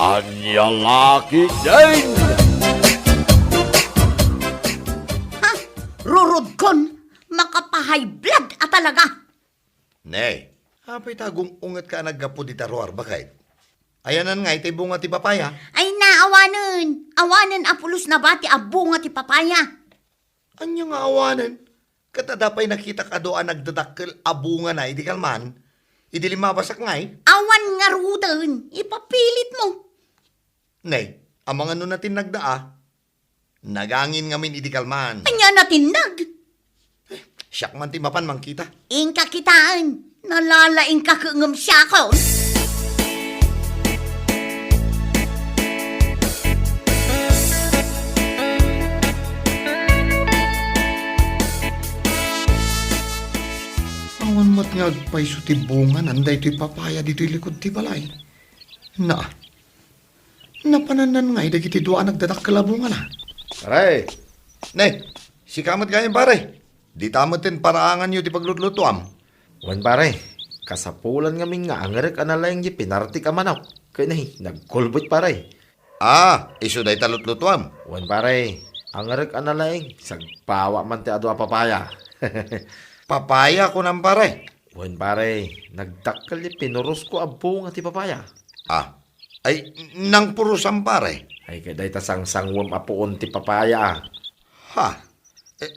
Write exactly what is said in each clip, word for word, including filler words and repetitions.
Ania la ketdin? Ha? Rurodkon, makapahay blood a talaga. Ne, apay ta agung-ungetka a naggapu dita ruar, baket? Ayanan ngay ti bunga ti papaya? Ay, naawanen. Awanen a pulos nabati a bunga ti papaya. Ania nga awanen? Ket adda pay nakitak adu a nagdadakkel a bungana idi kalman, idi limmabasak ngay? Awan ngaruden, ipapilitmo. Ne, amangan no natinnagda a. Nagangin ngamin idi kalman. Ania natinnag? Siak man ti mapan mangkita. Inka kitaen. Nalalaingka ket ngem siakon. Awan met nga agpayso ti bunganan daytoy papaya ditoy likud ti balay. Na, napanannan ngay dagiti dua a nagdadakkel a bungana. Pare! Ne, sika met gayam, pare. Dita metten paraanganyo ti paglutlutuam. Wen, pare, kasapulan ngamin nga angerek a nalaing ti pinartik a manok. Ken, ay, nagkulbet, pare. Ah, isu dayta lutlutuam? Wen, pare, angerek a nalaing, sagpawa man ti adu a papaya. Papaya, kunam, pare? Wen, pare, nagdakkel ti pinurosko a bunga ti papaya. Ah, ay, nangpurosam, pare? Ay, ket dayta sangsangwem a puon ti papaya. Ha? Eh,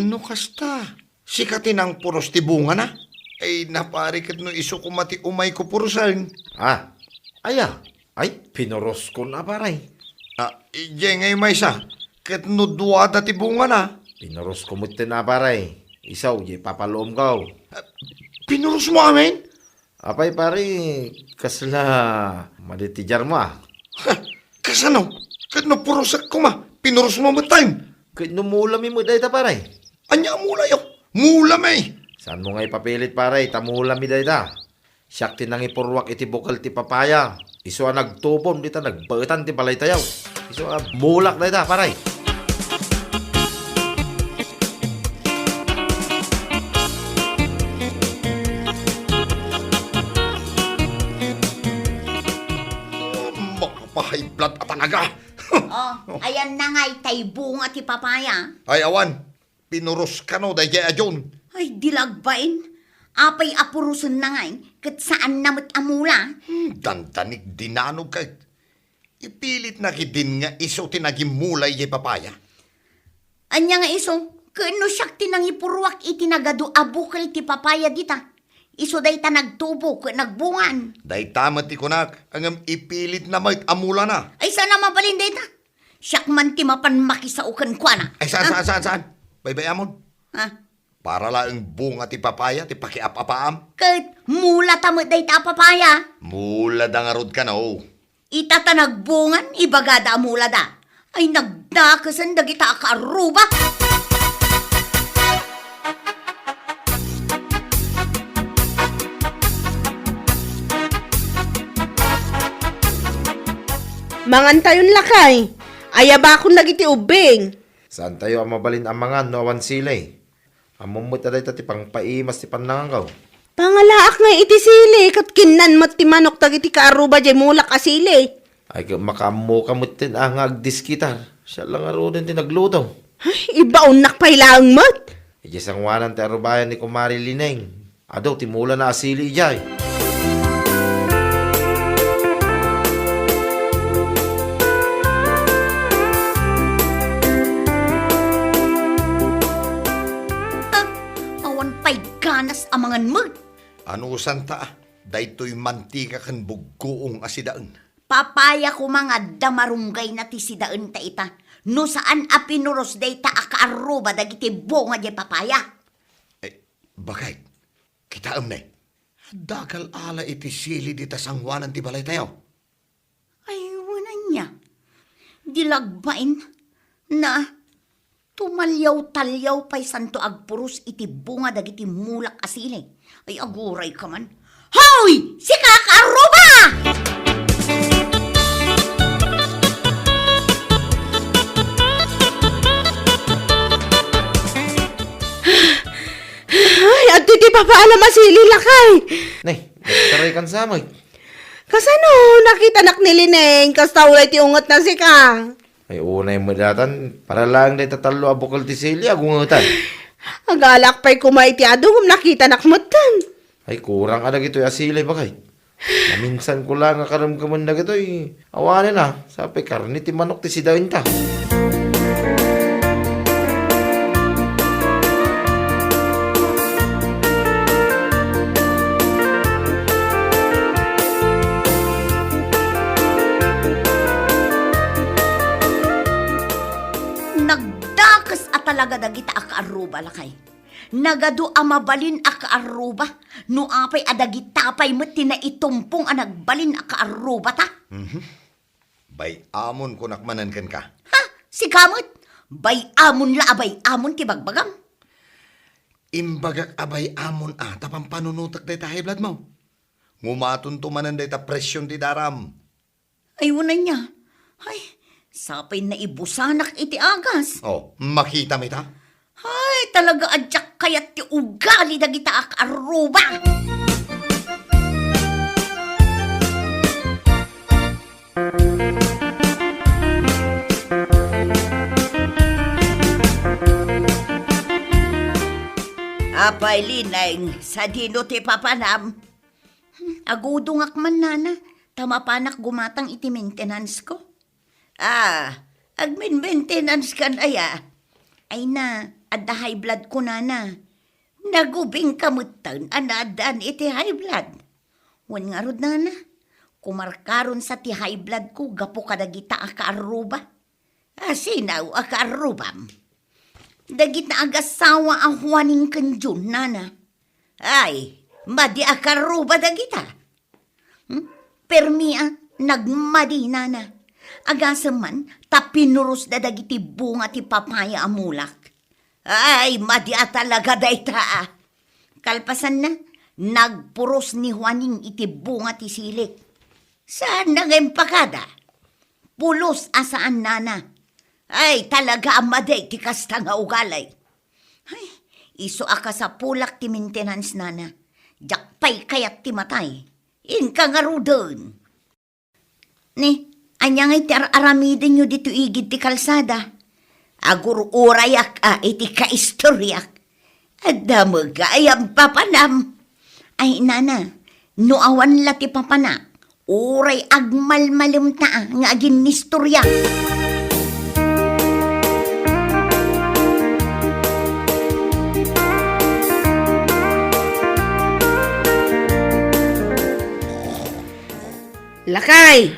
no kasta, sika ti nangpuros ti bungana? Ay, na, pare, ket no isu koma ti umayko purosen. Ah, aya? Ay, pinuroskon a, pare. Ah, idiay ngay maysa, ket no duada ti bungana? Pinurosko metten a, pare. Isu, diay papaluomko. Ah, pinurosmo amin? Apay, pare, kasla madi ti diarmo, a? Ha? Kasano? Ket no purosek koma, pinurosmo metten? Ket no mulami met dayta, pare? Ania a mulayo? Mulami! Saanmo nga ipapilit, pare, ta mulami dayta. Siak ti nangipurruak iti bukel ti papaya. Isu a nagtubom dita nagbaetan ti balaytayo. Isu a mulak dayta, pare. Makapahay blood a talaga. Oh, ayanna ngay tay bunga ti papaya. Ay, awan. Pinuros kano daydiay a June. Ay, di la agbain. Apay a purosenna ngay, ket saanna met a mula? Hmm, dandanig dinanog ket. Ipilitna ketdin nga isu ti nagimmula idiay papaya. Ania nga isu? Ket no siak ti nangipurruak iti nagadu a bukel ti papaya dita, isu dayta nagtubo ket nagbungan. Dayta met ti kunak, ngem ipilitna met a mulana. Ay, saan a mabalin dayta? Siak man ti mapan makisao kenkuana. Ay, saan, ah, saan, saan, saan? Baybay-amon. Ah. Para laeng bunga ti papaya ti pakiap-apaam. Ket mulata met dayta a papaya. Mulada ngarud kano. Ita ta nagbungan, ibagada a mulada. Ay, nagdakesen dagita a kaarruba. Mangantayon lakay. Ayabakon dagiti ubbing. Saantayo a mabalin a mangan no awan sili. Ammom met a dayta ti pangpaimas ti pannanganko. Pangalaak ngay iti sili, ket kinnan met ti manok dagiti kaarruba diay mulak a sili. Ay, ket makaammoka metten a nga agdiskitar. Siak la ngaruden ti nagluto. Ay, ibaonnak pay laeng met. Idiay sangoanan ti arrubayan ni Kumare Lineng. Adu ti mulana a sili idiay. Ah, awan pay ganas a mangan met. Anusanta, daytoy mantika ken buggoong a sidaen. Papaya koma nga adda marunggayna ti sidaenta ita. No saan a pinuros dayta a kaarruba dagiti bunga diay papaya. Eh, baket, kitaem ne. Adda agal-ala iti sili dita sangoanan ti balaytayo. Ay, wen ania. Di la agbain. Na, tumaliaw-taliaw pay santo agpuros iti bunga dagiti mulak a sili. Ay, aguray ka man. Hoy! Sika, kaarruba! Ay, adtoy ti papaalam a sili, lakay. Nay, nagtaray kan samay. Kasano? Nakitanak ni Lineng, kasta ulay ti ungetna sika. Ay, unay met daytan, para laeng dayta tallo a bukel ti sili, agungetan. Agalak pay koma iti adu, ngem nakitanak metten. Ay, kurang a dagitoy a sili, bagay. Naminsan ko laeng a karemkemen dagitoy. Awanen a, sapay karne ti manok ti sidaenta. Nagdakes a talaga dagita a kaarruba, lakay. Nagadu a mabalin a kaarruba, no apay a dagita pay met ti naitumpong a nagbalin a kaarrubata. Mhm. Bay-amon kunak manen kenka. Ha? Sika met? Bay-amon la a bay-amon ti bagbagam. Imbagak a bay-amon a ta pampanunotek dayta high blood mo. Ngumatonto manen dayta presyon ti daram. Ay, wen ania. Ay, sapay naibusanak iti agas. Oh, makitam ita? Ay, talaga a diak kayat ti ugali dagita a kaarruba. Apay, Lineng, sadino ti papanam? Hmm, agudongak man, nana, ta mapanak gumatang iti maintenance ko. Ah, agmin-maintenance kan aya? Ay na, adda high blood ko, nana. Nagubing ka metten a naaddaan iti high blood. Wen ngarud, nana, kumarkaron sa ti high blood ko gapu kadagita a kaarruba. Asinaw a kaarrubam? Dagita agassawa a Juaning ken Jun, nana. Ay, madi a kaarruba dagita. Hmm? Permi a, nagmadi, nana. Agasem man, ta pinurosda dagiti bunga ti papaya a mulak. Ay, madi a talaga dayta a. Kalpasanna, nagpuros ni Juaning iti bunga ti silik. Saan na nga impakada? Pulos a saan, nana. Ay, talaga a madi ti kasta nga ugali. Ay, isu a kasapulak ti maintenance, nana. Diak pay kayat ti matay. Inka ngaruden. Ni, ania ngay ti ar-aramidenyo ditoy igid ti kalsada? Agur-urayak a iti kaistoriak. Adda met gayam papanam. Ay, nana, no awan la ti papanak, uray agmalmalemta nga aginnistoria. Lakay!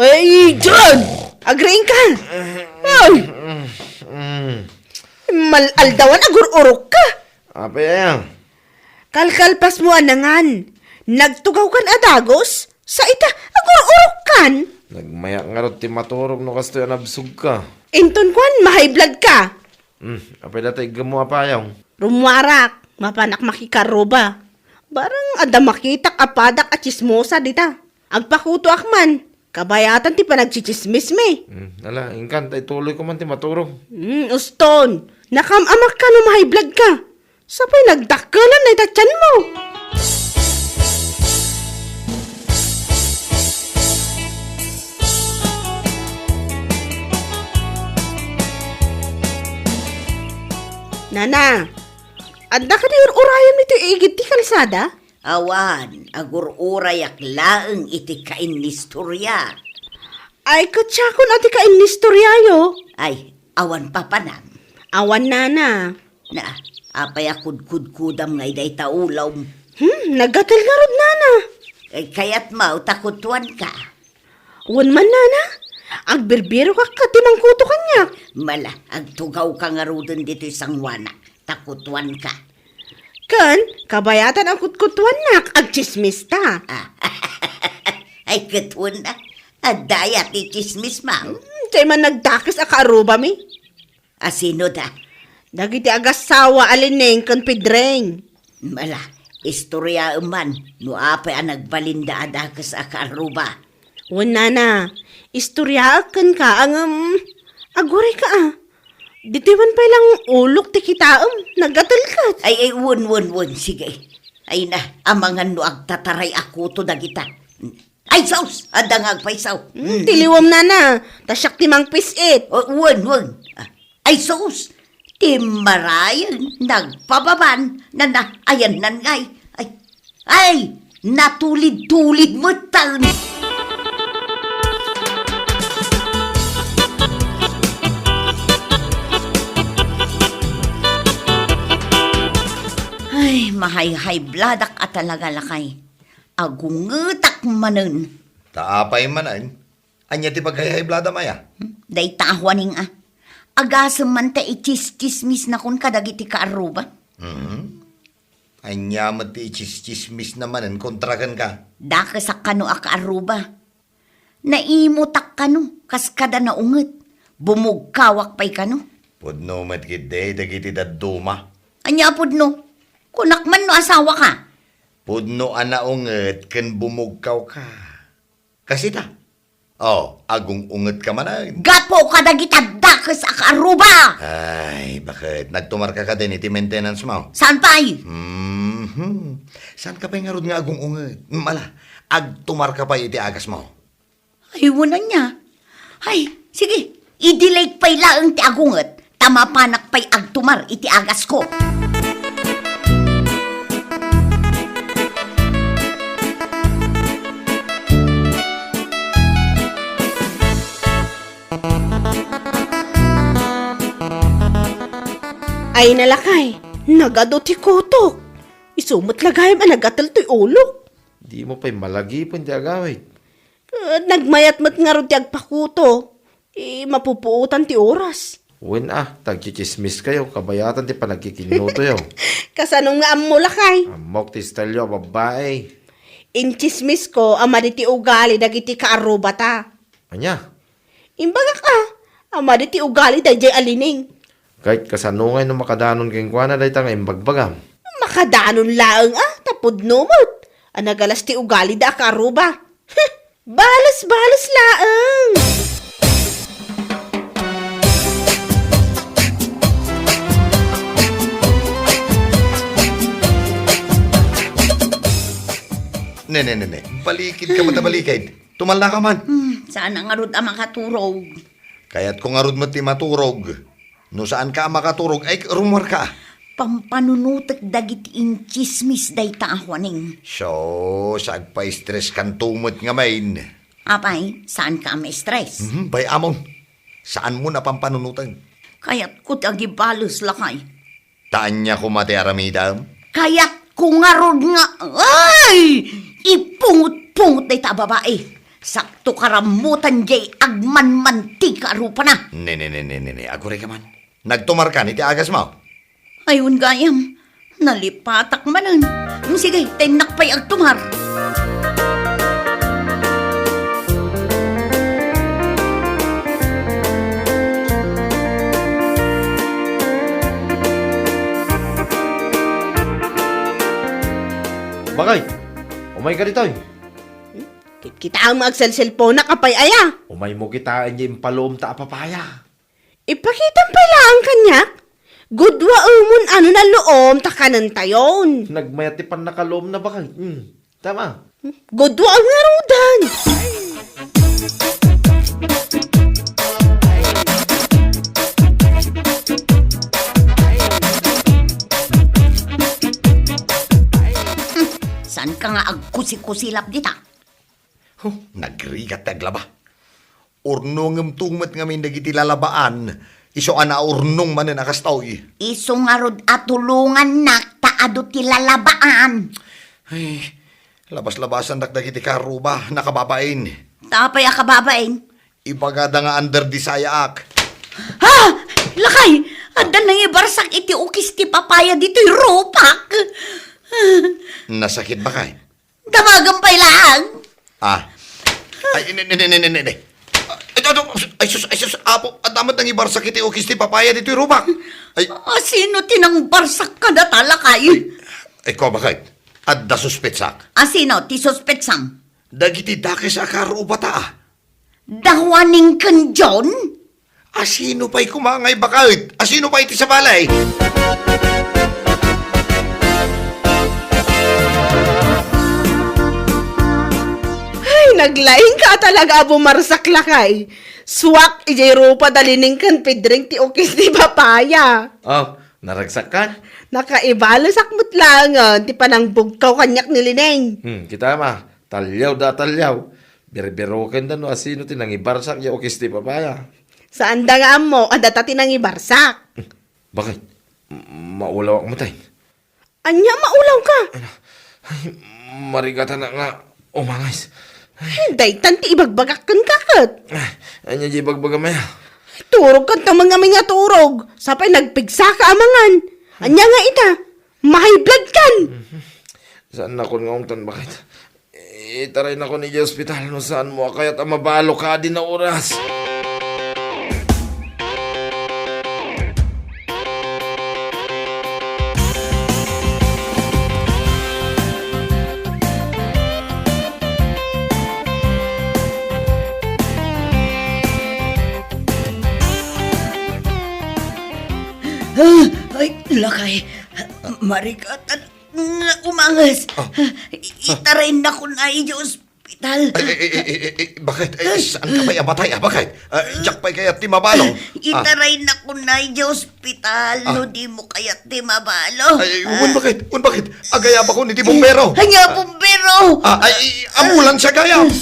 Ay, John! Agriing ka! Ay! Mm. Mal-aldawan, agur-urok ka! Apay aya? Kalkalpas mo a nangan. Nagtugaw kan a dagus? Sa ita, agur-urok kan! Nagmayak ngarud ti maturog no kastoy a nabsog ka. Inton kuan, ma-high blood ka! Hmm, apay data iggem mo a payong? Rummuarak, mapanak makikaruba. Barang adda makitak a padak a tsismosa dita. Agpakutoak man, kabayatan ti panagtsitsismismi. Hmm, ala, inkan, ta ituloy ko man ti maturog. Hmm, uston, nakam-amak ka no ma-high blood ka. Sapay nagdakkelan na ita tianmo. Nana, adda kadi ur-urayam iti igid ti kalsada? Awan, agur-urayak laeng iti kainnistoriak. Ay, ket siakon a ti kainnistoriayo. Ay, awan papanam. Awan, nana. Na, apay a kudkudkudam ngay dayta ulom? Hmm, naggatel ngarud, nana. Ay, kayat maw ta kutuanka? Wen man, nana. Agbirbirokak ket ti mangkuto kaniak. Mala, agtugawka ngaruden ditoy sangoanak, ta kutuanka. Ken, kabayatan a kutkutuannak, agtsismista. Ah, ay, ket wen, ah, adda aya ti tsismis, maw? Hmm, diay man nagdakes a kaarrubami. A sino da? Dagiti agassawa a Lineng ken Pedreng. Mala, istoriaem man no apay a nagbalinda a dakes a kaarruba. Wen, nana, istoriaek kenka, ngem aguray ka a. Ditoy man pay lang ulok ti kitaem, naggatel ket. Ay, ay, wen, wen, wen, sige. Ay na, amangan no agtataray a kuto dagita. Ay, sus! Adda nga agpayso. Hmm, ti liwem, nana. Ta siak ti mangpis-it. O, wen, wen. Ah, ay, sus! Ti marayen nagpababan, nana, ayan nan ngay. Ay, ay, natulid-tulid metten. Ay, mahayhay bladak a talaga, lakay. Agungetak manen. Ta apay manen? Ania ti paghayhaybladam aya? Hmm? Dayta a Juaning a. Agasem man ta ichischismisnakon kadagiti kaarruba. Mhm. Ania met ti ichischismisna manen kontra kenka? Dakesak kano a kaarruba. Naimutak kano, kas kada naunget. Bumugkawak pay kano. Pudno met ketdi dagiti dadduma. Ania a pudno? Kunak man no asawaka. Pudno a naunget ken bumugkawka. Kasita? Oh, agung-ungetka manen. Gapu kadagita dakes a kaarruba! Ay, baket? Nagtumarka kadin iti maintenance mo? Saan pay? Mhm. Saanka pay ngarud nga agung-unget? Mm, ala, agtumarka pay iti agas mo. Ay, wen ania. Ay, sige, i-delayek pay laeng ti agunget, ta mapanak pay agtumar iti agasko. Ay, nalakay, nagadu ti kutok. Isu met la gayam a nagatel toy ulok. Dimo pay malagipen ti agawid. Ket nagmayat met ngarud ti agpakuto, ti mapupuotan ti oras. Wen a, ta agtsitsismiskayo, kabayatan ti panagkikinnutoyo. Kasano nga ammo, lakay? Ammok ti style-yo a babbai. Intsismisko a madi ti ugali dagiti kaarrubata. Ania? Imbagak a, a madi ti ugali daydiay a Lining. Ket kasano ngay no makadanon kenkuana dayta nga imbagbagam? Makadanon laeng a, ta pudno met a nagalas ti ugalida a kaarruba. Heh, bales-bales laeng. Ne, ne, ne, ne. Balikid ka met a balikid. Tumalnaka man. Hmm, saan a ngarud a makaturog. Kayatko ngarud met ti maturog. No saanka a makaturog, ay, rumuarka. Pampanunotek dagiti intsismis dayta a Juaning. Sus, agpa-stress kanto met ngamin. Apay, saanka a ma-stress? Mhm, bay-amon. Saanmo a pampanunoten. Kayatko ti agibales, lakay. Ta ania koma ti aramidem? Kayatko ngarud nga, ay! Ipungot-pungot dayta a babai. Sakto karammutan diay agmanmantika a rupana. Ne, ne, ne, ne, ne, ne. Agurayka man. Nagtumarkan iti agasmo? Ay, wen gayam. Nalipatak manen. Mm, sige, ta innak pay agtumar. Bakay, umayka ditoy. Kit-, kitaem nga agselselponak, apay aya? Umaymo kitaen diay impaloomta a papaya. Ipakitam pay laeng kaniak. Guduaemon a no nalloom ta kanentayon. Nagmayat ti pannakaloomna, bakay. Hmm. Tama. Guduaem ngaruden. Hmm. Saanka nga agkusikusilap dita? Huh, nagrigat ti aglaba. Urnongemto met ngamin dagiti lalabaan, isu a naurnong manen a kastoy. Isu ngarud a tulongannak ta adu ti lalabaan. Ay, labas-labasandak dagiti kaarruba, nakababain. Ta apay a kababain? Ibagada nga under the sayaak. Ha! Lakay! Adda nangibarsak iti ukis ti papaya ditoy rupak! Nasakit, bakay? Damagen pay laeng. Ah. Ay, ne, ne, ne, ne, ne, ne. Ay, ito, ito, ay, sus, ay, sus, apo, adda met nangibarsak iti ukis ti papaya ditoy rupak. Ay. Ah, sino ti nangbarsak kadata, lakay? Ay, ay, kua, bakay. Adda suspetsak. Ah, sino ti suspetsam? Dagiti dakes a kaarrubata, ah. Da Juaning ken John? Asino pay koma ngay, bakay? Asino pay ti sabali? Ay, Naglaing ka talaga a bumarsak, lakay. Suak, ijay rupa da Lining ken Pedring ti ukis ti papaya. Oh, naragsakkan? Nakaibalesak met laengen ti panangbugkaw kaniak ni Lining. Hmm, kita ma, talliaw da talliaw. Birbiroken da no asino ti nangibarsak ya ukis ti papaya. Saan da nga ammo, adda ta ti nangibarsak. Bakit? M-, maulawak met ay. Ania maulaw ka? Ay, marigatan nga umangis. Ay, daytan ti ibagbagak kenka ket. Ay, ania di ibagbagam aya? Turog kanto man ngamin nga turog. Sapay nagpigsa ka amangan. Ania nga ita? Mahay blood kan. Saan nakon nga ungtan, bakit? Itaraynakon idiay ospital no saanmo a kayat a mabalo kadi a oras. Ah, ay, lakay. Marigatan nga umangis. Ah. Itaraynakon idiay ospital. Ay, ay, ay, ay, ay, ay, bakit? Ay, saan ka pay a matay, ah? Bakit? Ah, diak pay kayat ti mabalo. Ah. Itaraynakon idiay ospital, ah, no dimo kayat ti mabalo. Ay, ay, wen bakit? Wen bakit? Agayabakon iti bumbero. Ania bumbero? Ah, ay, ay, ambulansya gayam.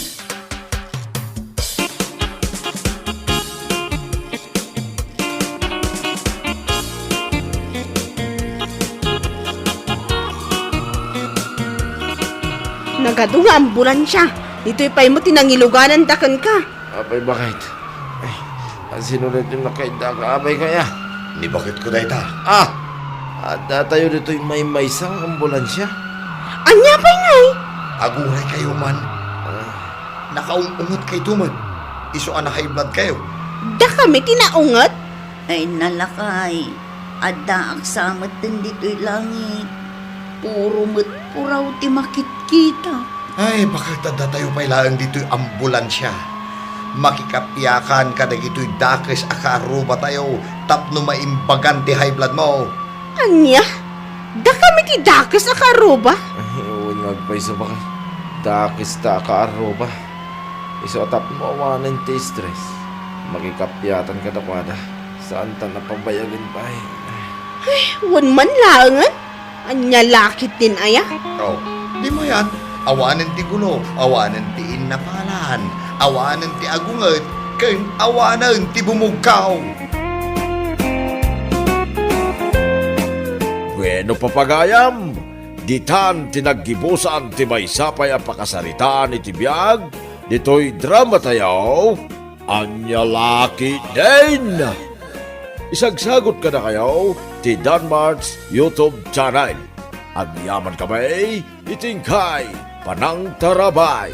Nagadu nga ambulansya. Ditoy pay met ti nangilugananda kenka. Apay, bakit? Ay, asino daytoy nakaidda ka, apay kaya? Ni baketko dayta. Ah! Addatayo ditoy maymaysa nga ambulansya. Ania pay ngay? Aguraykayo man. Ah. Nakaung-ungetkayto met. Isu a na-high blood kayo. Dakami ti naunget? Ay, nalakay. Addaak sa metten ditoy langit. Puro met puraw ti makitkita. Ay, bakit addatayo pay laeng ditoy ambulansya? Makikapiakan kadagitoy dakes a kaarrubatayo tapno maimbagan ti high blood mo. Ania? Dakami ti dakes a kaarruba? Ay, wen nga agpayso, bakit? Dakes ta a kaarruba. Isu a tapno awanen ti stress. Makikapiatan kadakuada. Saanta a pabayagen pay. Ay, wen man laengen. Ania la ketdin aya? Oh, di mayan, awanen ti gulo, awanen ti innapalan, awanen ti agunget, ken awanen ti bumugkaw. Bueno, papagayam, ditan ti naggibusan ti maysa pay a pakasaritaan iti biag ditoy dramatayo. Ania la ketdin? Isagsagut kadakayo ti Danmart's YouTube channel. Agyamankami iti inkay panangtarabay.